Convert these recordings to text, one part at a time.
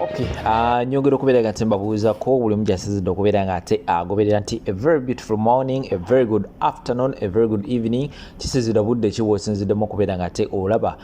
Okay, nyongera okubeera nga ate mbabuuzako buli omu gy'asinzidde okubeera nga ate agoberera nti a very beautiful morning, a very good afternoon, a very good evening. Kisinzidde budde ki bw'osinziddemu okubeera nga ate olaba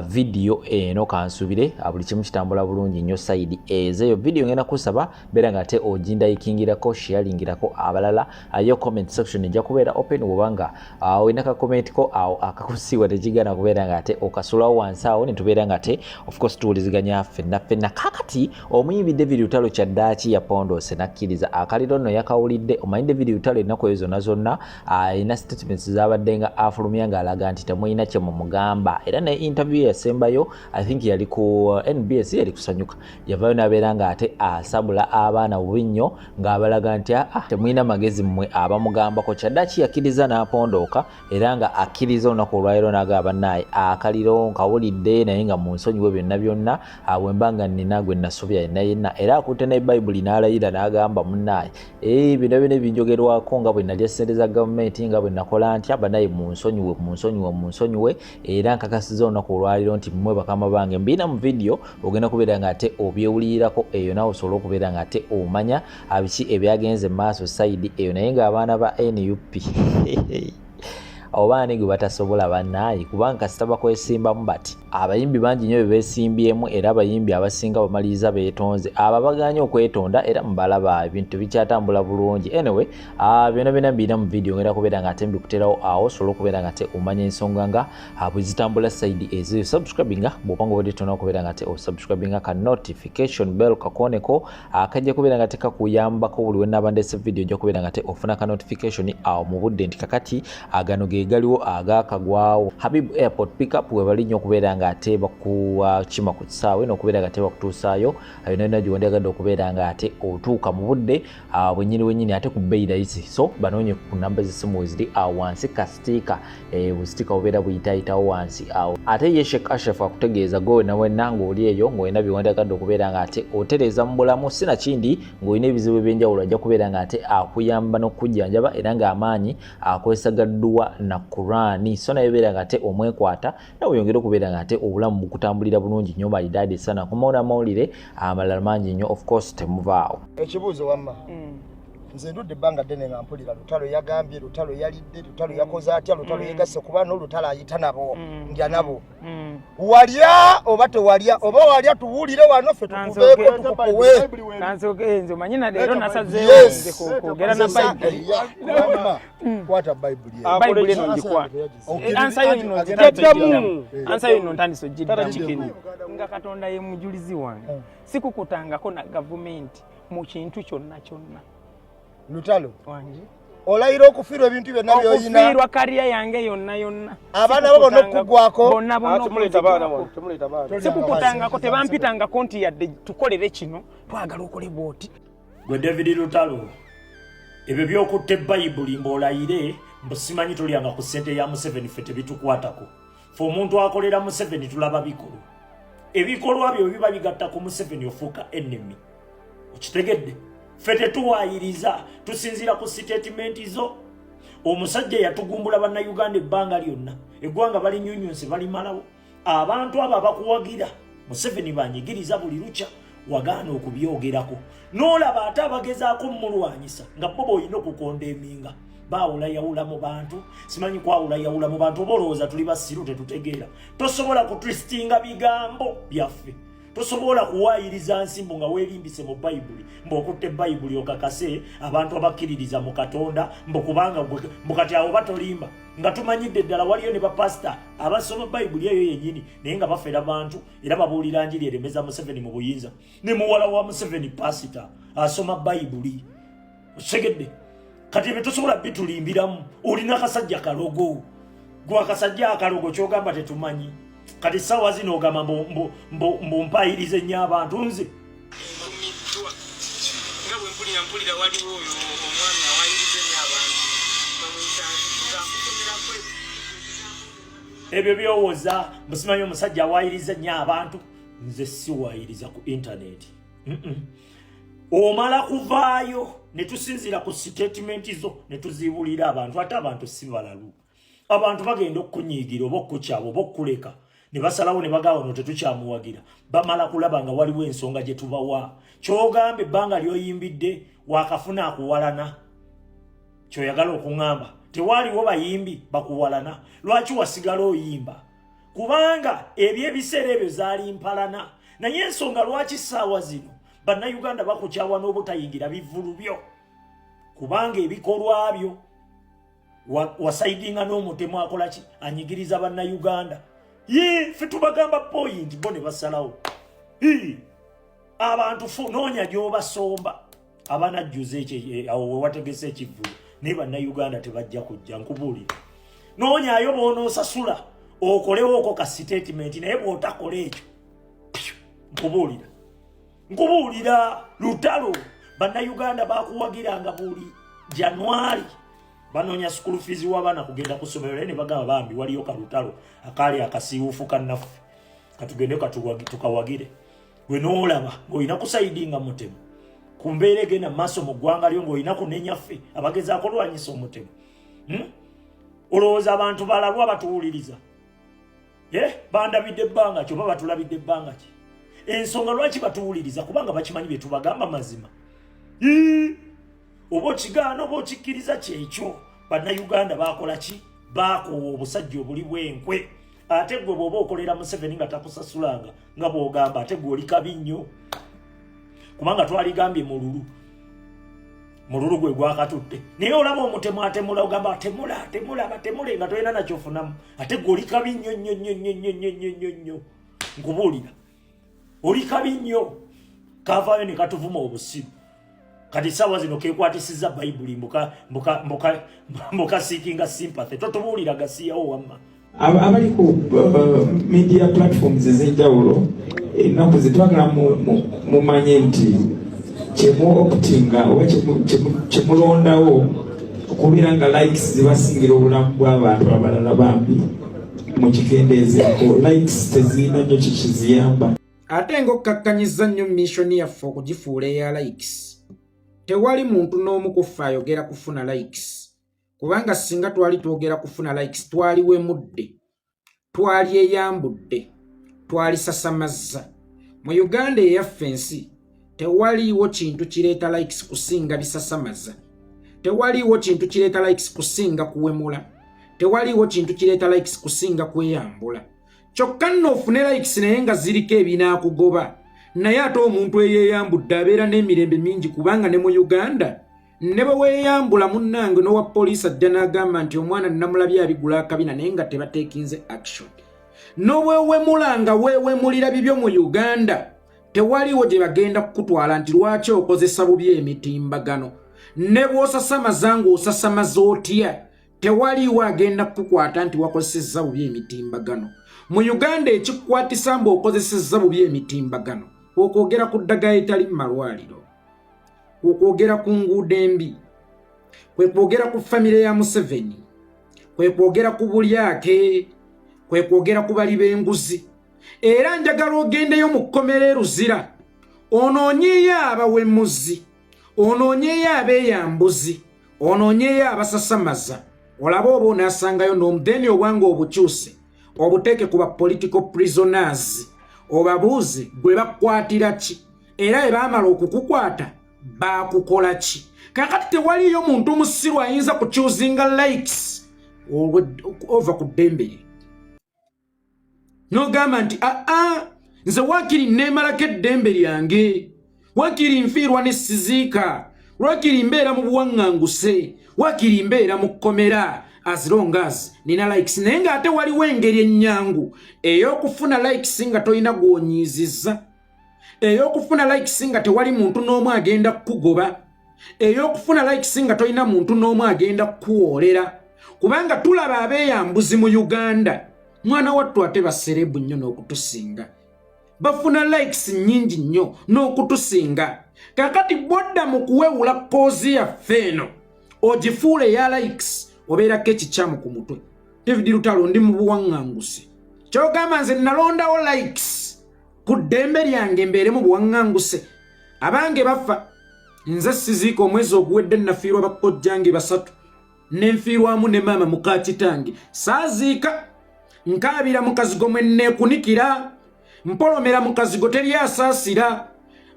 video eno. Kansubire buli kimu kitambula bulungi nnyo side ezeeyo. Video ngenda kusaba beera nga ate ogindayikingirako, sharingirako abalala. Yo comment section ejja kubeera open. Bwobanga olina ka comment ko awo akakusiiwa, tekigana kubeera nga ate okasulawo wansi awo, netubeera nga ate of course tuwuliziganya ffenna ffenna. Kakati omuyimbi David Lutalo kyaddaaki yapondoose nakkiriza akaliro nno yakawulidde. Omanyi David Lutalo ennaku ezo zonna zonna alina statements zabadde nga afulumya ng'alaga nti temulina kye mumugamba. Era ne interview yasembayo, I think yali ku NBS, yali kusanyuka, yavayo n'abeera nga ate asabula abaana bubi nnyo ng'abalaga nti aa temulina magezi mmwe abamugambako. Kyaddaaki yakkiriza n'apondooka era nga akkiriza olunaku olwaleero n'agamba, "Bannaaye, akaliro nkawulidde, naye nga mu nsonyiwe byonna byonna bwe mba nga nnina gwe nasobya yenna yenna." Era akutte ne Bayibuli n'alayira n'agamba, "Munnaaye, bino byonna ebinjogerwako nga bwe nalya ssente za gavumenti, nga bwe nakola ntya, banaye munsonyiwe, munsonyiwe, munsonyiwe. Era nkakasiza olunaku olwaleero nti mmwe bakama bange." Mbiina mu vidiyo, ogenda kubeera nga ate obyewulirako eyo, naawe osobole okubeera nga ate omanya biki ebyagenze mu maaso side eyo. Naye ng'abaana ba NUP oba ani gwe batasobola, bannaayi? Kubanga kasita bakwesimbamu bati, abayimbi bangi nnyo be beesimbyemu, era abayimbi abasinga bamaliriza beetonze. Abo abaganye okwetonda era mubalaba, ebintu bikyatambula bulungi. Anyway, byonna byonna mbirina mu vidiyo, ngenda kubeera nga ate mbikuterawo awo, osobola okubeera nga ate omanya ensonga nga bwe zitambula side eziyo. Subscribinga bw'oba nga obadde tonna okubeera nga ate osubscribinga, ka notification bell kakoneko akajja kubeera nga tekakuyambako buli wenaaba ndese video, ojja kubeera nga te ofuna ka notification awo mu budde nti kakati agano ge galiwo agakagwawo. Habib Airport Pickup we bali nnyo okubeera nga ate bakukima ku kisaawe n'okubeera nga ate bakutuusaayo yonna yonna gyewandyagadde okubeera nga ate otuuka mu budde bwennyini bwennyini, ate ku bbeeyi layisi. So banoonye ku namba z'essimu weziri awo wansi, ka sticker, bu sticker bubeera buyitaayitawo wansi awo. Ate ye Sheikh Ashraf akutegeeza gwe wenna wenna ng'oli eyo ng'olina byewandyagadde okubeera nga ate otereeza mu bulamu, sinakindi ng'olina ebizibu ebyenjawulo, ajja kubeera nga ate akuyamba n'okukujjanjaba, era ng'amaanyi akozesa gadduwa na Kurani. So naye beera nga ate omwekwata, nawe oyongere okubeera nga ate obulamu bukutambulira bulungi nnyo, malidaadi sana. Kumawo n'amawulire amalala mangi nnyo, of course temuvaawo. Ekibuuzo wamma, nze ndudde ebbanga ddene nga mpulira Lutalo yagambye, Lutalo yalidde, Lutalo yakoze atya, Lutalo yegasse kuba n'Olutalo ayita nabo, ndya nabo. Walya oba tewalya? Oba walya, tuwulire wano ffe tukuveeko tukukuwe. Kansooke nze omanyi na leero nasazeewo nze kwogera na Bayibuli. Wamma, kwata Bayibuli eyo. Bayibuli eno ngikwata. Answer yo ino Teddamu. Answer yo ino ntandise ogiddamu. Chicken. Nga Katonda ye mujulizi wange, sikukutangako na gavumenti mu kintu kyonna kyonna. Lutalo, Wangi. olayira okufiirwa ebintu byonna by'oyina? Okufiirwa career yange yonna yonna. Abaana bo bonna okuggwako? Bonna bonna. Temuleeta baana Okunzigwako. wano, temuleeta baana. Sikukutangako, tebampitangako nti yadde tukolere kino, twagala okole bwoti. Gwe David Lutalo, ebyo byokutta Ebayibuli ng'olayire mbu simanyi tolyanga ku ssente ya Museveni, ffe tebitukwatako. Fe omuntu akolera Museveni tulaba bikolwa. Ebikolwa byo biba bigatta ku Museveni, ofuuka enemy. Okitegedde? Ffe tetuwaayiriza, tusinziira ku statement zo. Omusajja yatugumbula Bannayuganda ebbanga lyonna, eggwanga balinyunyunse, balimalawo. Abantu abo abakuwagira Museveni banyigiriza buli lukya, wagaana okubyogerako, n'olaba ate abagezaako mumulwanyisa nga bo boolina okukonda eminga baawulayawula mu bantu. Simanyi kwawulayawula mu bantu, oba olowooza tuli basiru tetutegeera? Tosobola kutwistinga bigambo byaffe, tosobola kuwaayiriza nsimbu nga weerimbise mu Bayibuli, mbw'okutte Bayibuli okakase abantu abakkiririza mu Katonda mbu kubanga mbu kati awo batolimba, nga tumanyidde ddala waliyo ne bapasita abasoma Bayibuli eyo yennyini, naye nga bafera bantu era babuulira njiri eremeza Museveni mu buyinza. Ne muwala wa Museveni pasita asoma Bayibuli. Okitegedde? Kati ebyo tosobola bitulimbiramu. Olina kasajja kalogo, gwe akasajja akalogo kyogamba tetumanyi. Kati sawa zino ogamba mbu mpayirize nnyo abantu nze. Ntumiddwa nga bwe mpulira, mpulira waliwo oyo omwami awayiriza ennyo abantu, bamuyita nga nkusomerako. Ebyo byowoza musimanyi omusajja awayiriza nnyo abantu. Nze siwayiriza ku intaneti. Omala kuvaayo ne tusinziira ku sitatimenti zo ne tuziibulira abantu. Ate abantu si balalu, abantu bagenda okukunyiigira oba okukukyaba oba okukuleka. Ne basalawo ne bagamba ono tetukyamuwagira. Bamala kulaba nga waliwo ensonga gye tubawa. Ky'ogamba ebbanga ly'oyimbidde waakafuna akuwalana, kyoyagala okuŋŋamba tewaaliwo bayimbi bakuwalana, lwaki wasigala oyimba? Kubanga ebyebiseera ebyo zaali mpalana. Naye ensonga lwaki ssaawa zino Bannayuganda bakukyawa n'obutayingira bivvulu byo, kubanga ebikolwa byo wasaidinga n'omutemu akola ki, anyigiriza Bannayuganda. Ye ffe tubagamba point, bo ne basalawo. Abantu noonya gy'obasomba abanajjuza ekyo awo wewategese ekivvulu, naye Bannayuganda tebajja kujja. Nkubuulira, noonyaayo bw'onoosasula okolewooko ka sitatimenti, naye bw'otakola ekyo, nkubuulira, nkubuulira Lutalo, Bannayuganda bakuwagiranga buli January banoonya school fees w'abaana kugenda ku ssomero, naye ne bagamba bambi waliyo kalutalo akaali akasiiwuufu kannaffe, katugende tukawagire. Gwe n'olaba ng'olina kusayidinga mutemu ku mbeera egenda mu maaso mu ggwanga lyo, ng'olina kunenya ffe abagezaako lwanyisa omutemu, Olowooza abantu balalwa batuwuliriza? Bandabidde ebbanga ki oba batulabidde ebbanga ki? Ensonga lwaki batuwuliriza, kubanga bakimanyi bye tubagamba mazima. Oba okigaana oba okikkiriza, kyekyo. Bannayuganda bakola ki? Bakoowa obusajja obuli bwenkwe. Ate gwe bw'oba okolera Museveni nga takusasulanga nga bw'ogamba, ate gwe oli kabi nnyo, kubanga twaligambye mululu mululu gwe gwakatutte. Naye olaba omutemu atemula, ogamba atemula, atemula, batemule, nga tolina nakyofunamu. Ate gwe oli kabi nnyo nnyo nnyo nnyo nnyo nnyo nnyo nnyo nnyo. Nkubuulira, oli kabi nnyo. Kavaayo ne katuvuma obusiru. Kati saawa zino kekwatisiza Bayibuli mbuka seekinga sympathy. Totubuulira gasiyawo wamma. Abali ku media platforms ez'enjawulo ennaku zetwagala mumanye nti kyemu optinga oba kyemulondawo okubeera nga likes zibasingira obulamu bw'abantu abalala, bambi mukikendeezeeko. Likes tezirina nnyo kikiziyamba. Ate ng'okkakkanyizza nnyo mission yaffe okugifuula eya likes. Tewali muntu n'omu ku ffe ayogera kufuna likes, kubanga singa twali twogera kufuna likes, twaliwemudde, twali eyambudde, twalisasamazza. Mu Uganda eyaffe ensi, tewaliiwo kintu kireeta likes kusinga bisasamaza, tewaliiwo kintu kireeta likes kusinga kuwemula, tewaliiwo kintu kireeta likes kusinga kweyambula. Kyokka nno ofune likes naye nga ziriko ebinaakugoba. Naye ate omuntu eyeeyambudde abeera n'emirembe mingi, kubanga ne mu Uganda ne bwe weeyambula, munnange, n'owa poliisi ajja n'agamba nti omwana namulabye abigula akabina, naye nga tebateekinze action. N'obwewemula nga weewemulira bibyo mu Uganda, tewaliwo gye bagenda kukutwala nti lwaki okozesa bubi emitimbagano. Ne bw'osasamaza ng'osasamaza otya, tewaliiwo agenda kukukwata nti wakozesezza bubi emitimbagano. Mu Uganda ekikukwatisa mbu okozesezza bubi emitimbagano, okwogera ku ddagala etali mu malwaliro, okwogera ku nguudo embi, kwe kwogera ku famire ya Museveni, kwe kwogera ku bulyake, kwe kwogera ku bali b'enguzi. Era njagala ogendeyo mu kkomera e Luzira, onoonyeyo abawemuzi, onoonyeyo abeeyambuzi, onoonyeyo abasasamaza, olabe oba onaasangayo n'omu. Then obwanga obukyuse obuteeke ku ba political prisoners, obabuuze gwe bakwatira ki, era bwe baamala okukukwata baakukola ki. Kakati tewaliyo muntu musiru ayinza kuchoosinga likes ova ku ddembe lye n'ogamba nti aa, nze wakiri neemalako eddembe lyange, wakiri nfiirwa ne siziika, lwakiri mbeera mu buwaŋŋanguse, wakiri mbeera mu kkomera, as long as nina likes. Naye ng'ate waliwo engeri ennyangu ey'okufuna likes nga tolina gw'onyiizizza, ey'okufuna likes nga tewali muntu n'omu agenda kukugoba, ey'okufuna likes nga tolina muntu n'omu agenda kukuwoolera, kubanga tulaba abeeyambuzi mu Uganda, mwana wattu, ate ba celeb nnyo n'okutusinga, bafuna likes nnyingi nnyo n'okutusinga. Kakati bwodda mu kuwewula cause yaffe eno ogifuula eya likes, obeerako ekikyamu ku mutwe. David Lutalo, ndi mu buwaŋŋanguse. Kyogamba nze nalondawo likes ku ddembe lyange, mbeere mu buwaŋŋanguse, abange bafa, nze siziika. Omwezi oguwedde nafiirwa bakojjange basatu, nenfiirwamu ne maama muka kitange. Saaziika. Nkaabira mu kazigo mwe nneekunikira, mpolomera mu kazigo teri asaasira.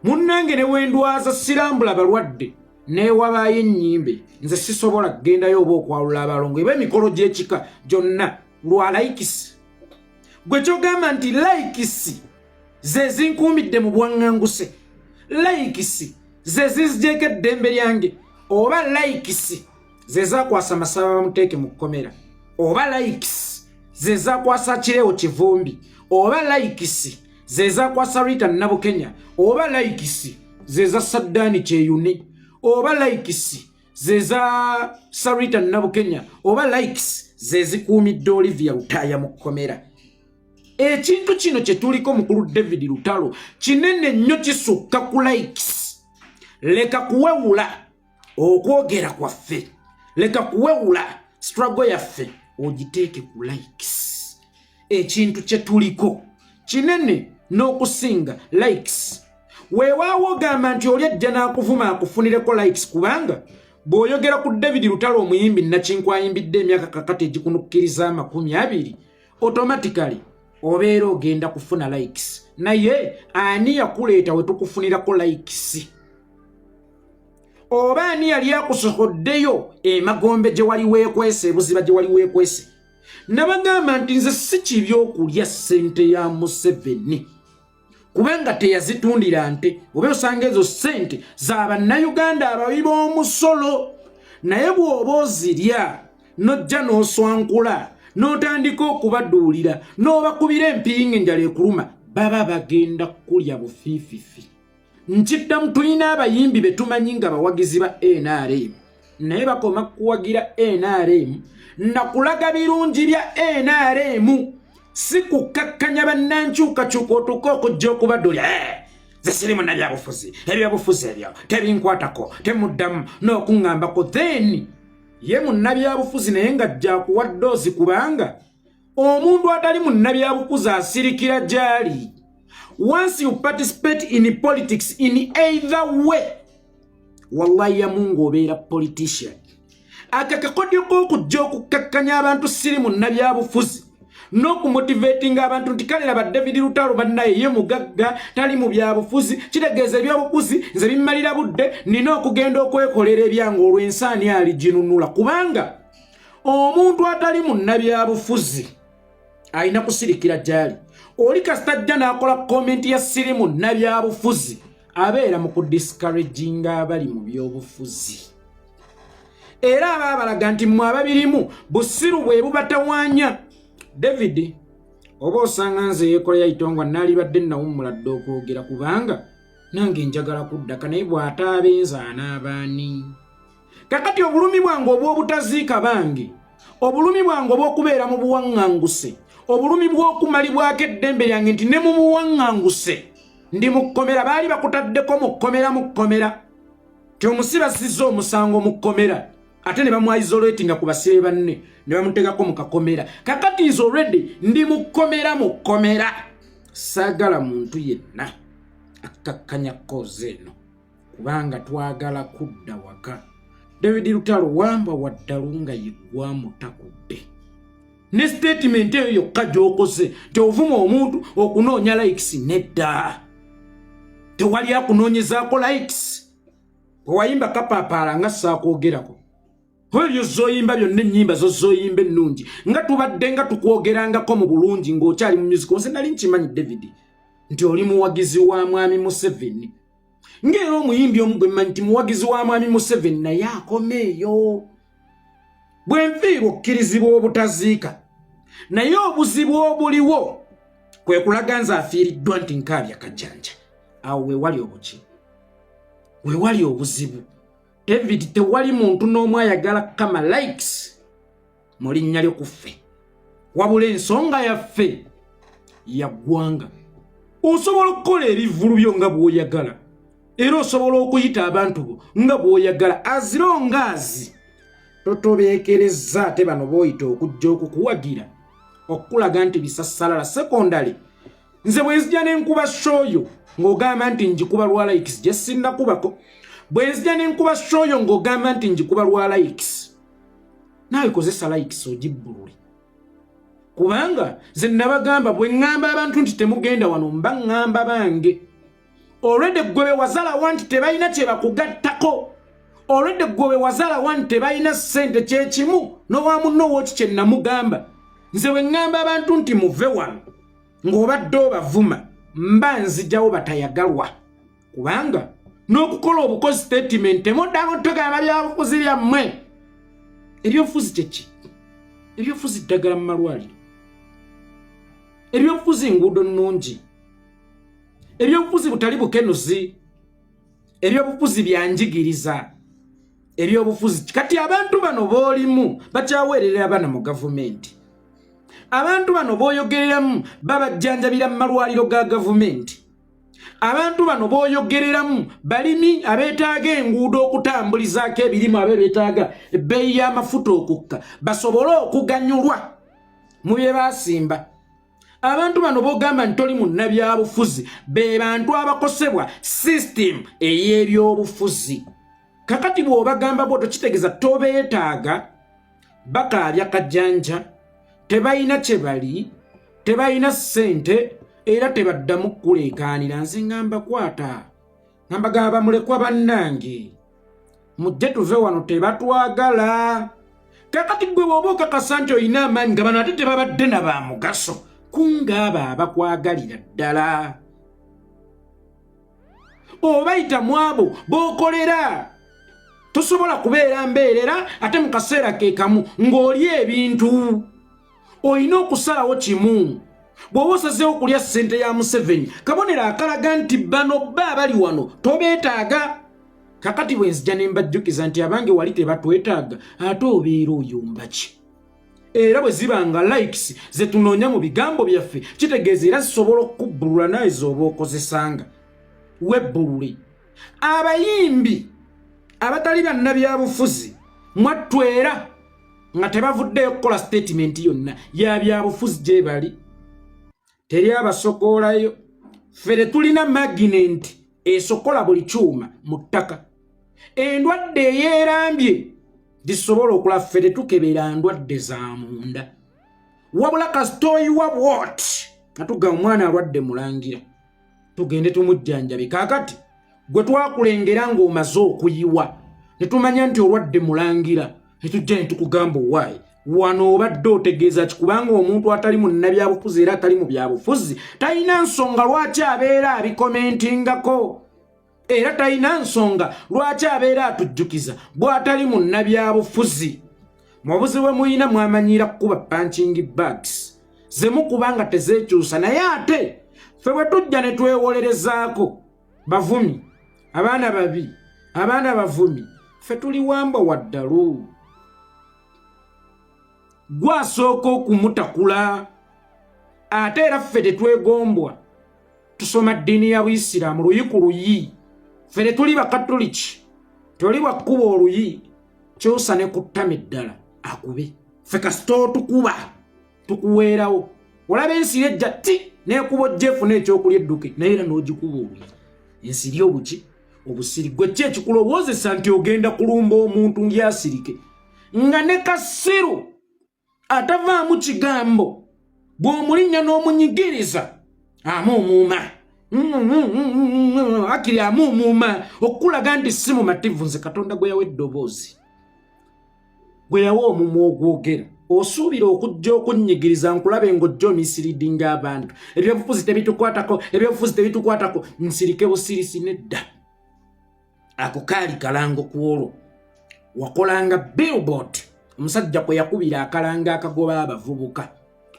Munnange ne wendwaza sirambula balwadde, neewabaayo ennyimbe. Nze sisobola kugendayo oba okwalula abalongo eba emikolo gy'ekika gyonna lwa likes. Gwe kyogamba nti likes ze zinkuumidde mu bwaŋŋanguse, likes ze zinzigyeko eddembe lyange, oba likes ze zakwasa Masaba bamuteeke mu kkomera, oba likes ze zakwasa Kirewo Kivumbi, oba likes ze zakwasa Rita Nabukenya, oba likes ze za Saddaani Kyeyune, oba likes ze za Sarita Nabukenya, oba likes ze zikuumidde Olivia Lutaaya mu kkomera. Ekintu kino kye tuliko, mukulu David Lutalo, kinene nnyo, kisukka ku likes. Leka kuwewula okwogera kwaffe, leka kuwewula struggle yaffe ogiteeke ku likes. Ekintu kye tuliko kinene n'okusinga likes. Weewaawo ogamba nti oli ajja n'akuvuma akufunireko likes, kubanga bw'oyogera ku David Lutalo, omuyimbi nakinkwayimbidde emyaka kakati egikunukkiriza 20, automatically obeera ogenda kufuna likes. Naye ani yakuleeta we tukufunirako likes? Oba ani yali akusokoddeyo emagombe gye wali weekwese, ebuziba gye wali weekwese? Nabagamba nti nze si kibi okulya ssente ya Museveni, kubanga teyazitundira nte, oba osanga ezo ssente za Bannayuganda abawi b'omusolo. Naye bw'oba ozirya n'ojja n'oswankula n'otandika okubaduulira n'obakubira empiyinga, enjala ekuluma, baba bagenda kukulya bufiififi. Nkiddamu, tulina abayimbi be tumanyi nga bawagizi ba NRM, naye bakoma kuwagira NRM nakulaga birungi bya NRM, si kukkakkanya bannankyukakyuka otuuka okujja okubadulya. Eh, nze siri munnabyabufuzi, ebyobufuzi ebyo tebinkwatako, temuddamu n'okuŋŋambako. Then ye munnabyabufuzi naye nga jjakuwa ddoozi, kubanga omuntu atali munnabyabufuzi asirikira gy'ali. Once you participate in politics in either way, wallahi ya Mungu, obeera politician. Akakakodyo k'okujja okukkakkanya abantu siri munnabyabufuzi n'okumotivatinga abantu nti kale laba David Lutalo, bannaye ye mugagga, tali mu byabufuzi, kitegeeza ebyobufuzi nze bimmalira budde, nina okugenda okwekolera ebyange. Olw'ensaani aliginunula, kubanga omuntu atali munnabyabufuzi alina kusirikira gyali. Oli kasita ajja n'akola comment ya siri munnabyabufuzi, abeera mu kudiscouraginga abali mu byobufuzi, era aba abalaga nti mmwe ababirimu busiru bwe bubatawaanya. David, oba osanga nze yeekolera itongwa, naalibadde nawummula dde okwogera, kubanga nange njagala kuddaka, naye bw'ataabenza anaabaani? Kakati obulumi bwange obw'obutaziika bange, obulumi bwange obw'okubeera mu buwaŋŋanguse, obulumi bw'okumalibwako eddembe lyange nti ne mu buwaŋŋanguse ndi mu kkomera, baali bakutaddeko mu kkomera, mu kkomera ti omusibe assizza omusango mu kkomera, ate ne bamwaisolatinga ku basibe banne ne bamutegako mu kakomera. Kakati nze already ndi mu kkomera, mu kkomera. Saagala muntu yenna akkakkanya cause eno, kubanga twagala kudda waka. David Lutalo, wamba waddalu nga yeggwamutakudde ne statement eyo yokka gy'okoze nti ovuma omuntu okunoonya likes. Nedda, tewali akunoonyezaako likes. Bwe kapaapaala nga saakwogerako, ebyo zoyimba byonna, ennyimba zo zoyimba ennungi, nga tubadde nga tukwogerangako mu bulungi ng'okyali mu music. Nze nali nkimanyi, David, nti oli muwagizi wa mwami Museveni, ng'era omuyimbi omu gwe mmanyi nti muwagizi wa mwami Museveni, naye akomeeyo. Bwe nfiirwa okkirizibwa obutaziika, naye obuzibu obuliwo kwe kulaga nze afiiriddwa nti nkaabya kajjanja. Awo wewali obuki, wewali obuzibu. David, tewali muntu n'omu ayagala kama likes mu linnya lyo kuffe, wabula ensonga yaffe ya ggwanga. Osobola okukola ebivvulu byo nga bw'oyagala, era osobola okuyita abantu bo nga bw'oyagala, as long as totobeekereza ate bano b'oyita okujja okukuwagira okukulaga nti bisassalala. Secondary, nze bwe nzija n'enkuba show yo ng'ogamba nti njikuba lwa likes, gye sinnakubako, bwe nzija n'enkuba show yo ng'ogamba nti njikuba lwa likes, naawe kozesa likes ogibbulule. Kubanga nze nabagamba, bwe ŋŋamba abantu nti temugenda wano, mba ŋŋamba bange. Olwedde gwe be wazalawa nti tebalina kye bakugattako, olwedde gwe be wazalawa nti tebalina ssente, kyekimu n'owa munno wooki. Kye namugamba, nze bwe ŋŋamba abantu nti muve wano ng'obadde obavuma, mba nzijawo batayagalwa, kubanga n'okukola obukozi statement, temuddamu tugamba byabufuzi byammwe. Ebyobufuzi kyeki? Ebyobufuzi ddagala mu malwaliro, ebyobufuzi nguudo nnungi, ebyobufuzi butali bukenuzi, ebyobufuzi byanjigiriza, ebyobufuzi. Kati abantu bano boolimu bakyaweerera abaana mu gavumenti. Abantu bano booyogereramu babajjanjabira mu malwaliro ga gavumenti. Abantu bano booyogereramu balimi abeetaaga enguudo okutambulizaako ebirimu, abe beetaaga ebbeeyi y'amafuta okukka basobole okuganyulwa mu bye baasimba. Abantu bano bogamba nti toli munnabyabufuzi be bantu abakosebwa system ey'ebyobufuzi. Kakati bw'obagamba bw'otyo, kitegeeza tobeetaaga, bakaabya kajanja, tebalina kye bali, tebalina ssente, era tebaddamu kukuleekaanira. Nze ngamba kwata, ngamba gamba mulekwa bannange, mujje tuve wano, tebatwagala. Kakati gwe bw'oba okakasa nti olina amaanyi nga bano ate tebabadde na ba mugaso, kunga abo abakwagalira ddala, obayita mu abo b'okolera. Tosobola kubeera mbeerera ate mu kaseera ke kamu ng'oli ebintu. Olina okusalawo kimu. Bw'oba osazeewo okulya ssente ya Museveni, kabonero akalaga nti bano ba abali wano tobeetaaga. Kakati bwe nzija ne mbajjukiza nti abange wali tebatwetaaga, ate obeera oyumba ki? Era bwe ziba nga likes ze tunoonya mu bigambo byaffe, kitegeeza era zisobola okukubbulula naye z'oba okozesanga webbulule. Abayimbi abatali bannabyabufuzi mwattu era nga tebavuddeyo kukola sitatimenti yonna ya byabufuzi gye bali, teri abasokoolayo. Ffe tetulina maginenti esokola buli kyuma mu ttaka, endwadde eyeerambye gisobola okula. Ffe tetukebera ndwadde za munda, wabula kasita oyiwa bwot atuga omwana alwadde mulangira, tugende tumujjanjabe. Kaakati gwe twakulengera ng'omaze okuyiwa ne tumanya nti olwadde mulangira, ne tujja ne tukugamba, owaayi, wano obadde otegeeza ki? Kubanga omuntu atali munnabyabufuzi era atali mu byabufuzi talina nsonga lwaki abeera abikomentingako, era talina nsonga lwaki abeera atujjukiza bw'atali munnabyabufuzi. Mu buzibu bwe muyina, mwamanyiira kukuba punching bags zemukuba nga tezeekyusa, naye ate ffe bwe tujja ne twewolerezaako bavumi, abaana babi, abaana bavumi, ffe tuli wamba waddalu. Gwasooka okumutakula, ate era ffe tetwegombwa. Tusoma ddiini ya Buyisiraamu luyi ku luyi. Ffe tetuli Bakatuliki, toli wakkuba oluyi kyusa ne ku ttama eddala akube. Ffe kasita otukuba tukuweerawo. Olaba ensiri ejja ti nekuba ojja efuna ekyokulya edduke, naye era n'ogikuba oluyi ensiri obuki obusiri. Gwe ki ekikulowoozesa nti ogenda kulumba omuntu ngyasirike, nga ne kasiru atavaamu kigambo bw'omulinnya n'omunyigiriza amuumuuma, akiri amuumuuma okukulaga nti si mumativu? Nze Katonda gwe yawa eddoboozi, gwe yawa omumwa ogwogera, osuubira okujja okunnyigiriza nkulabe ng'ojja omisleadinga abantu, "Ebyobufuzi tebitukwatako, ebyobufuzi tebitukwatako," nsirike busirisi? Nedda, ako kaali kalango. Ku olwo wakolanga billboard, omusajja kwe yakubira akalanga akagoba abavubuka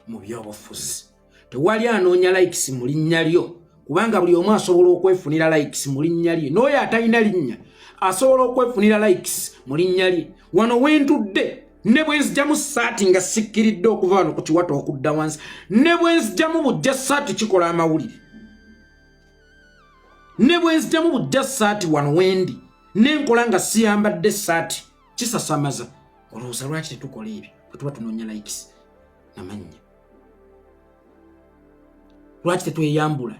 mu byobufuzi. Tewali anoonya likes mu linnya lyo, kubanga buli omu asobola okwefunira likes mu linnya lye, n'oyo atalina linnya asobola okwefunira likes mu linnya lye. Wano wentudde, ne bwe nzijamu saati nga sikkiridde okuva wano ku kiwato okudda wansi, ne bwe nzijamu bujja saati, kikola amawulire. Ne bwe nzijamu bujja saati wano wendi nenkola nga siyambadde saati, kisasamaza. Olowooza lwaki tetukola ebyo bwe tuba tunoonya likes namannya? Lwaki tetweyambula?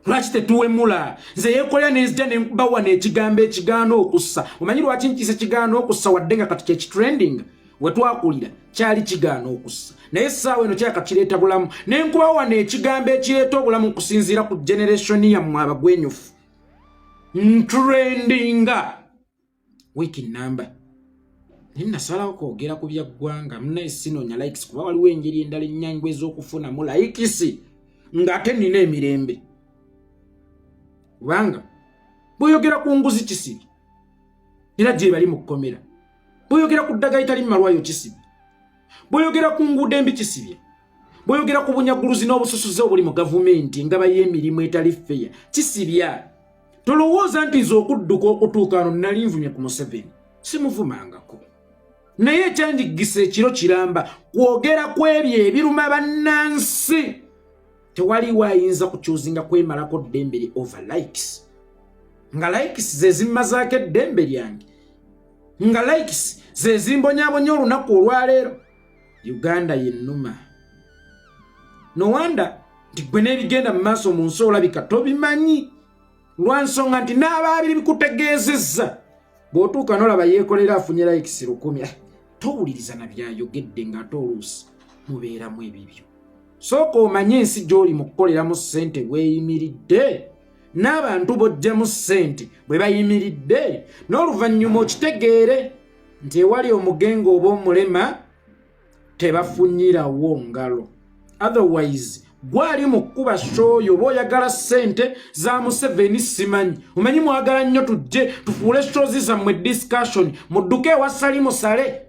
Lwaki tetuwemula? Nze yekolera nenzija nembawa n'ekigambo ekigaana okussa. Omanyi lwaki nkiisa ekigaana okussa, wadde nga kati kyekitrending? We twakulira kyali kigaana okussa, naye essaawa eno kyaka kireeta bulamu. Ne nkuba wano ekigambo ekireeta obulamu okusinziira ku generation yammwe abagwenyufu. Ntrendinga wiiki namba, naye nasalawo kwogera ku bya ggwanga. Munaye, sinoonya likes, kuba waliwo engeri endala ennyangu ez'okufunamu likes ng'ate nina emirembe, kubanga bw'oyogera ku nguzi kisibi, era gye bali mu kkomera. Bw'oyogera ku ddagala litali mu malwayo kisibye. Bw'oyogera ku nguudo embi kisibye. Bw'oyogera ku bunyaguluzi n'obusosoze obuli mu gavumenti nga bayo emirimu etali feya kisibya. Tolowooza nti nze okudduka okutuuka ano nali nvumye ku Museveni, simuvumangako, naye ekyanjigisa ekiro kiramba kwogera ku ebyo ebiruma bannansi. Tewaliwo ayinza kukyuzinga kwemalako ddembe lye over likes, nga likes ze zimmazaako eddembe lyange, nga likes ze zimbonyabonya olunaku olwaleero. Uganda yennuma. No wonder nti gwe n'ebigenda mu maaso mu nsi olabika tobimanyi, lwansonga nti n'abaabiri bikutegeezezza. Bw'otuuka n'olaba yeekolera afunye likes 1000, towuliriza na byayogedde, ng'ate oluusi mubeeramu ebibyo. Sooka omanye ensi gy'oli mu kukoleramu ssente bweyimiridde, n'abantu b'ojjamu ssente bwe bayimiridde, n'oluvannyuma okitegeere nti ewali omugenge oba omulema tebafunyirawo ngalo. Otherwise gwali mu kkuba show yo, oba oyagala ssente za Museveni simanyi. Omanyi mwagala nnyo tujje tufuule shows zammwe discussion, mudduke ewa Sali musale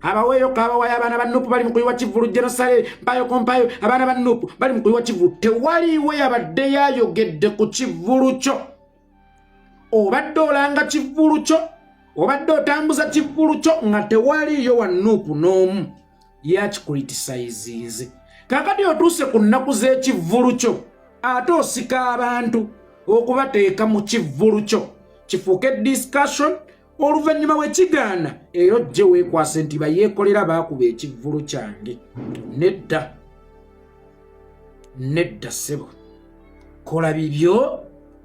abaweeyo kabawayo. Abaana ba NUP bali mu kuyiwa kivulu genosale, mpayo kompayo. Abaana ba NUP bali mu kuyiwa kivulu, tewaliiwo yabadde yayogedde ku kivulu kyo. Obadde olanga kivulu kyo, obadde otambuza kivulu kyo, nga tewaliiyo wa NUP n'omu yakicriticizinze. Kakati otuuse ku nnaku z'ekivvulu kyo, ate osika abantu okubateeka mu kivvulu kyo kifuuke discussion. Oluvannyuma wekigaana era ojje weekwase nti bayeekolera baakuba ekivvulu kyange. Nedda, nedda ssebo, kola bibyo,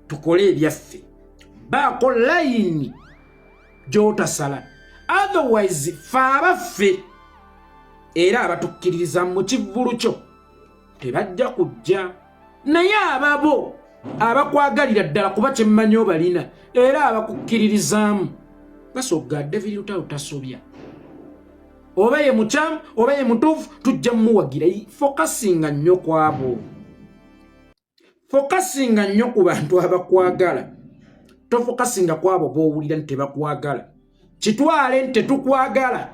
tukole ebyaffe. Baako layini gy'otasala, otherwise fe abaffe era abatukkiririza mu kivvulu kyo tebajja kujja, naye ababo abakwagalira ddala, kuba kyemmanyi obalina era abakukkiririzaamu, basogga David Lutalo tasobya, oba ye mukyamu oba ye mutuufu, tujja mumuwagira. Focusinga nnyo ku abo, focusinga nnyo ku bantu abakwagala, tofocusinga ku abo b'owulira nti tebakwagala. Kitwale nti tetukwagala,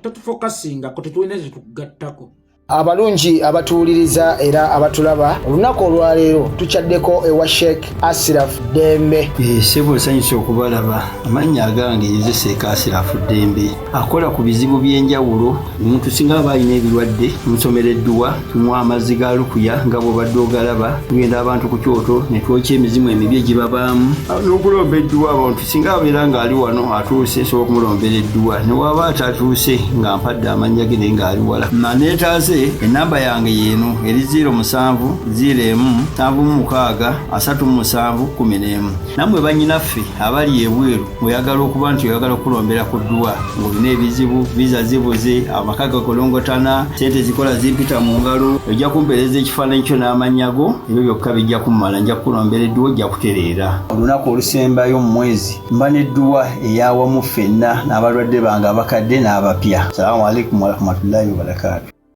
tetufocusingako, tetulina kyetugattako. Abalungi abatuwuliriza era abatulaba, olunaku olwaleero tukyaddeko ewa Sheikh Asiraf Ddembe. Ssebo, nsanyusa okubalaba. Amannya agange nze Seeka Asirafu Ddembe, akola ku bizibu by'enjawulo. Omuntu singa aba alina ebirwadde, tumusomera edduwa, tumuwa amazzi ga lukuya nga bw'obadde ogalaba. Tugenda abantu ku kyoto ne twokya emizimu emibi egibabaamu n'okulomba edduwa. Abantu singa abeera ng'ali wano atuuse, nsobola okumulombera edduwa, ne waba atatuuse nga mpadde amannya ge naye ng'ali wala naneetaaze. Enamba yange yeeno eri 07 01 76 37 11. Nammwe bannyinaffe abali ebweru, oyagala okuba nti oyagala okulombera ku dduwa ng'olina ebizibu, visa zibuze, amaka gakolongotana, sente zikola zimpita mu ngalo, ojja kumpeereza ekifaananyi kyo n'amannya go, ebyo byokka bijja kummala, nja kukulombera edduwa, ojja kutereera. Olunaku olusembayo mu mwezi mba n'edduwa eyawamu ffenna n'abalwadde bange abakadde n'abapya. Salaamu alaikum warahmatullahi wabarakaatu.